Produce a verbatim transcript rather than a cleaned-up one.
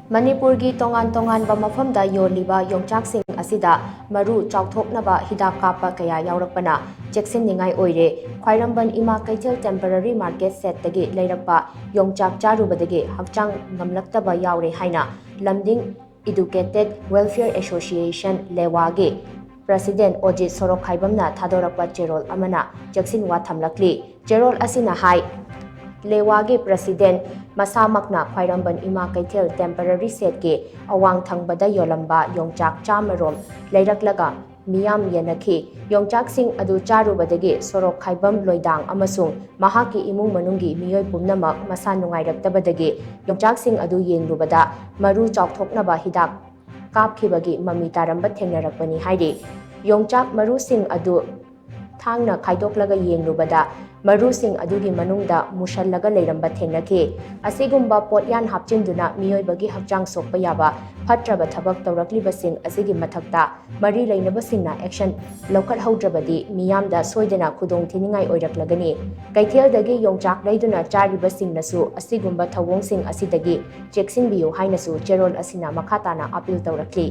ꯃꯅꯤꯄꯨꯔꯒꯤ ꯇꯣꯉꯥꯟ ꯇꯣꯉꯥꯟꯕ ꯃꯐꯝꯗ ꯌꯣꯜꯂꯤꯕ ꯌꯣꯡꯆꯥꯛꯁꯤꯡ ꯑꯁꯤꯗ ꯃꯔꯨ ꯆꯥꯎꯊꯣꯛꯅꯕ ꯍꯤꯗꯥꯛ ꯀꯥꯞꯄ ꯀꯌꯥ ꯌꯥꯎꯔꯛꯄꯅ ꯆꯦꯛꯁꯤꯟꯅꯤꯡꯉꯥꯏ ꯑꯣꯏꯔꯦ꯫ ꯈ꯭ꯋꯥꯏꯔꯝꯕꯟ ꯏꯃꯥ ꯀꯩꯊꯦꯜ temporary market shed ꯇꯒꯤ ꯂꯩꯔꯛꯄ ꯌꯣꯡꯆꯥꯛ ꯆꯥꯔꯨꯕꯗꯒꯤ ꯍꯛꯆꯥꯡ ꯉꯝꯂꯛꯇꯕ ꯌꯥꯎꯔꯦ ꯍꯥꯏꯅ ꯂꯝꯗꯤꯡ Educated Welfare Association, ꯂꯦꯋꯥꯒꯤ president ꯑꯣꯖꯤꯠ ꯁꯣꯔꯣꯛꯈꯥꯏꯕꯝꯅ ꯊꯥꯗꯣꯔꯛꯄ ꯆꯦꯔꯣꯜ ꯑꯃꯅ ꯆꯦꯛꯁꯤꯟꯋꯥ ꯊꯝꯂꯛꯂꯤ꯫ ꯆꯦꯔꯣꯜ ꯑꯁꯤꯅ ꯍꯥꯏ, ꯂꯦꯋꯥꯒꯤ president ꯃꯁꯥꯃꯛꯅ ꯈ꯭ꯋꯥꯏꯔꯝꯕꯟ ꯏꯃꯥ ꯀꯩꯊꯦꯜ temporary shed ꯀꯤ ꯑꯋꯥꯡ ꯊꯪꯕꯗ ꯌꯣꯜꯂꯝꯕ ꯌꯣꯡꯆꯥꯛ ꯆꯥꯝꯃ ꯔꯣꯝ ꯂꯩꯔꯛꯂꯒ ꯃꯤꯌꯥꯝ ꯌꯦꯟꯅꯈꯤ꯫ ꯌꯣꯡꯆꯥꯛꯁꯤꯡ ꯑꯗꯨ ꯆꯥꯔꯨꯕꯗꯒꯤ ꯁꯣꯔꯣꯛꯈꯥꯏꯕꯝ ꯂꯣꯏꯗꯥꯡ ꯑꯃꯁꯨꯡ ꯃꯍꯥꯛꯀꯤ ꯏꯃꯨꯡ ꯃꯅꯨꯡꯒꯤ ꯃꯤꯑꯣꯏ ꯄꯨꯝꯅꯃꯛ ꯃꯁꯥ ꯅꯨꯡꯉꯥꯏꯔꯛꯇꯕꯗꯒꯤ ꯌꯣꯡꯆꯥꯛꯁꯤꯡ ꯑꯗꯨ ꯌꯦꯡꯂꯨꯕꯗ ꯃꯔꯨ ꯆꯥꯎꯊꯣꯛꯅꯕ ꯍꯤꯗꯥꯛ ꯀꯥꯞꯈꯤꯕꯒꯤ ꯃꯃꯤ ꯇꯥꯔꯝꯕ ꯊꯦꯡꯅꯔꯛꯄꯅꯤ ꯍꯥꯏꯔꯤ꯫ ꯌꯣꯡꯆꯥꯛ ꯃꯔꯨꯁꯤꯡ ꯑꯗꯨ ꯊꯥꯡꯅ ꯈꯥꯏꯗꯣꯛꯂꯒ ꯌꯦꯡꯂꯨꯕꯗ ꯃꯔꯨꯁꯤꯡ ꯑꯗꯨꯒꯤ ꯃꯅꯨꯡꯗ ꯃꯨꯁꯜꯂꯒ ꯂꯩꯔꯝꯕ ꯊꯦꯡꯅꯈꯤ꯫ ꯑꯁꯤꯒꯨꯝꯕ ꯄꯣꯠꯌꯥꯟ ꯍꯥꯞꯆꯤꯟꯗꯨꯅ ꯃꯤꯑꯣꯏꯕꯒꯤ ꯍꯛꯆꯥꯡ ꯁꯣꯛꯄ ꯌꯥꯕ ꯐꯠꯇ꯭ꯔꯕ ꯊꯕꯛ ꯇꯧꯔꯛꯂꯤꯕꯁꯤꯡ ꯑꯁꯤꯒꯤ ꯃꯊꯛꯇ ꯃꯔꯤ ꯂꯩꯅꯕꯁꯤꯡꯅ action ꯂꯧꯈꯠꯍꯧꯗ꯭ꯔꯕꯗꯤ ꯃꯤꯌꯥꯝꯗ ꯁꯣꯏꯗꯅ ꯈꯨꯗꯣꯡ ꯊꯤꯅꯤꯡꯉꯥꯏ ꯑꯣꯏꯔꯛꯂꯒꯅꯤ꯫ ꯀꯩꯊꯦꯜꯗꯒꯤ ꯌꯣꯡꯆꯥꯛ ꯂꯩꯗꯨꯅ ꯆꯥꯔꯤꯕꯁꯤꯡꯅꯁꯨ ꯑꯁꯤꯒꯨꯝꯕ ꯊꯧꯑꯣꯡꯁꯤꯡ ꯑꯁꯤꯗꯒꯤ ꯆꯦꯛꯁꯤꯟꯕꯤꯌꯨ ꯍꯥꯏꯅꯁꯨ ꯆꯦꯔꯣꯜ ꯑꯁꯤꯅ ꯃꯈꯥ ꯇꯥꯅ appeal ꯇꯧꯔꯛꯂꯤ꯫